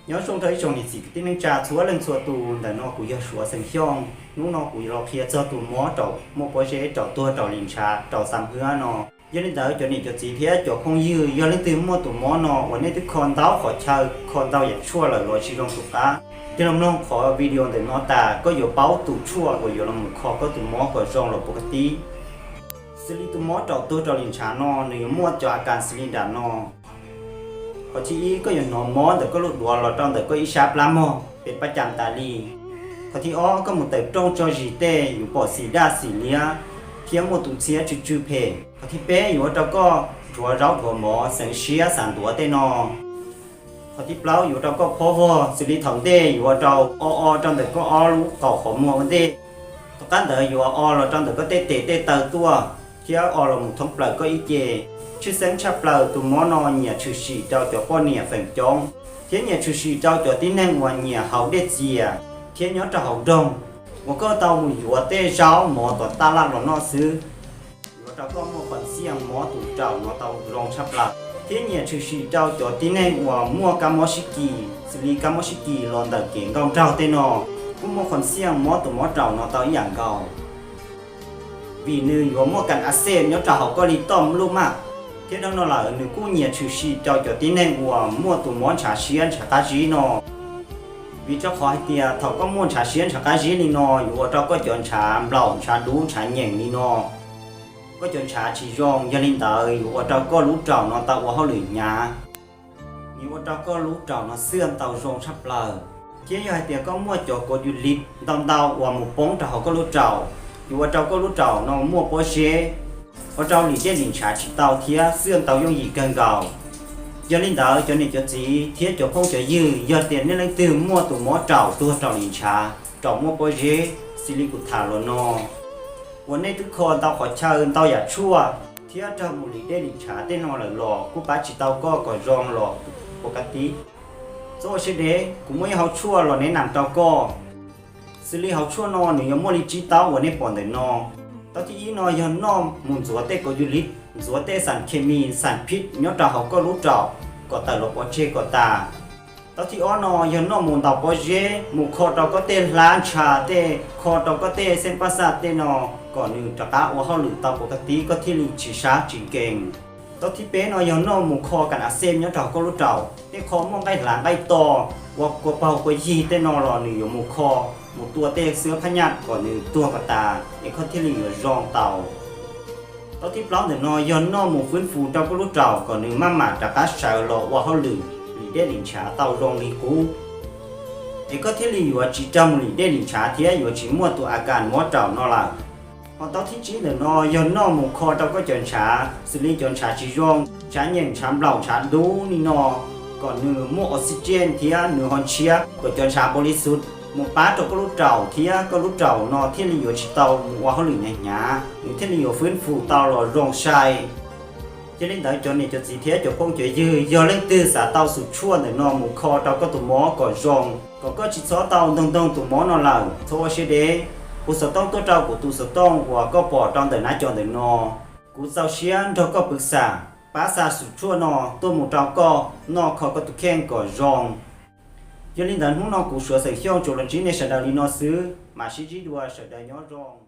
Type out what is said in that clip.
Nyob zoo rau ib tsoom niam txiv kwv tij neej tsa txhua leej txhua tus, ntawm no kuv yog Suav xeem Xyooj. Hnub no kuv los qhia txog tus mob raum muaj pob zeb raum tuag raum lim ntshav raum xam hwab no. Yog li ntawd cov niam cov txiv thiab cov phooj ywg, yog leej twg muaj tus mob no uas nej twb kho ntau qhov chaw, kho ntau yam tshuaj lawm los tsis zoo tus qab, tig los mloog qhov video ntawm no tas koj yuav paub tus tshuaj uas yuav los mus kho koj tus mob kom zoo los puas kab tib. Xws li tus mob raum tuag raum lim ntshav no nws yuav muaj cov a kas xws li nram no. Qhov thib ib, koj yuav hnov mob ntawm koj lub duav los rau ntawm koj ib sab plab mog, pes paj cas tas li. Qhov thib ob, koj mus tawm rooj tso zis tej yuav pom xim daj xim liab thiab muaj tus ntxhiab tsw tsw phem. Qhov thib peb, yuav ua rau koj dhuav zaub dhuav mov, xeev siab xav ntuav tej no. Qhov thib plaub, yuav ua rau koj phob vog xws li thaum ntej yuav ua rau o o rau ntawm koj ob lub qaum qhov muag ua ntej. Tom qab ntawd yuav o los rau ntawm koj tej tes tej taw tuaj, thiab o los mus thoob plaws koj ib ce. Tshwj xeeb tshaj plaws tus mob no nyiam tshwm sim rau cov poj niam feem coob, thiab nyiam tshwm sim rau cov tib neeg uas nyiam haus dej txias thiab nyob rau hauv nroog, uas koj tau mus yuav tej zaub mov tom taj laj los noj xwb. Yuav ua rau koj muaj qhov xiaj mob tus raum no tau zoo tshaj plaws, thiab nyiam tshwm sim rau cov tib neeg uas muaj kab mob sib kis, xws li kab mob sib kis los ntawm kev nkauj nraug tej no, kuj muaj qhov xiaj mob tus mob raum no tau ib yam nkaus. Vim nws yuav muaj kas a xej nyob rau hauv koj li toj mluj maj, thiab dhau no lawm nws kuj nyiam tshwm sim rau cov tib neeg uas muaj tus mob ntshav siab ntshav qab zib no. Vim rau qhov hais tias thaum koj muaj ntshav siab ntshav qab zib li no yuav ua rau koj cov ntshav nplaum ntshav dub ntshav nyeem li no, koj cov ntshav tsis zoo. Yog li ntawd yuav ua rau koj lub raum no tau ua hauj lwm hnyav, yuav ua rau koj lub raum no xwb tau zoo tshaj plaws. Thiab yog hais tias koj muaj cov kov yus li ntau ntau uas mus poob rau hauv koj lub raum, yuav ua rau koj lub raum no muaj pob zeb, ua rau lim dej lim ntshav tsis tau thiab xwb tau yooj yim kawg nkaus. Yog li ntawd cov niam cov txiv thiab cov phooj cov ywg, yog tias nej leej twg muaj tus mob raum tuag raum lim ntshav, raum muaj pob zeb xws li kuv tham los no, uas nej twb kho ntau qhov chaw ntau yam tshuaj thiab raug mus lim dej lim ntshav tej no lawm los kuj pab tsis tau koj kom zoo los puas kab tib. Txhob ua siab deb, kuv muaj ib hauv tshuaj los nev nam rau koj. Xws li hauv tshuaj no nws yuav muaj li tsib taub uas nej pom ntawm no. Taub thib ib no yog noj mus ntxuav tej kov yus li, ntxuav tej xas khes mis xas phij nyob rau hauv koj lub raum kom tawm los pov tseg kom tas. Taub thib ob no yog noj mus ntaus pob zeb mus kho rau koj tej hlab ntsha tej, kho rau koj tej xeeb pab xaj tej no kom nws rov qab ua hauj lwm tau puas kab tib koj thiaj li tsis sab tsis nkees. Taub thib peb no yog noj mus kho kas a xej nyob rau hauv koj lub raum, tej qho muaj nqaij hlav nqaij to, ua kua paug kua yig tej no los nws yuav mus kho, mus tua tej xwb phab nyaj kom nws tuag kom tas es koj thiaj li yuav zoo tau. Taub thib plaub ntawm no yog noj mus fwb fus rau koj lub raum kom nws maj mam rov qab sawv los ua hauj lwm lim dej lim ntshav tau zoo li qub, es koj thiaj li yuav tsis raug mus lim dej lim ntshav thiab yuav tsis muaj tus a kas mob raum no lawm. Ho taub thib tsib ntawm no yog noj mus kho rau koj cov ntshav, xws li cov ntshav tsis zoo, ntshav nyeem ntshav nplaum ntshav dub li no, kom nws muaj oxygen thiab nws ho ntshiab kom cov ntshav npaum li xus mus pab rau koj lub raum thiab koj lub raum no thiaj li yuav tsis tau mus ua hauj lwm hnyav hnyav, nws thiaj li yuav fwb fus tau los zoo sai. Yog li ntawd cov niam cov txiv thiab cov phooj cov ywg, yog leej twg xav tau xus tshuaj ntawm no mus kho rau koj tus mob kom zoo, kom koj tsis txhob tau ntoog ntoog tus mob no lawm, txhob ua siab deb. Hu xov tooj tuaj rau kuv tus xov tooj uas koj pom rau ntawm nab co ntawm no. Kuv txaus siab nrog koj pw xam, pab xa xus tshuaj no tuaj mus rau koj noj kho koj tus kheej kom zoo. Yog li ntawd hnub no kuv Suav xeem Xyooj tsuas los ntsib nej sawv daws li no xwb, mam sib ntsib dua, sawv daws nyob zoo.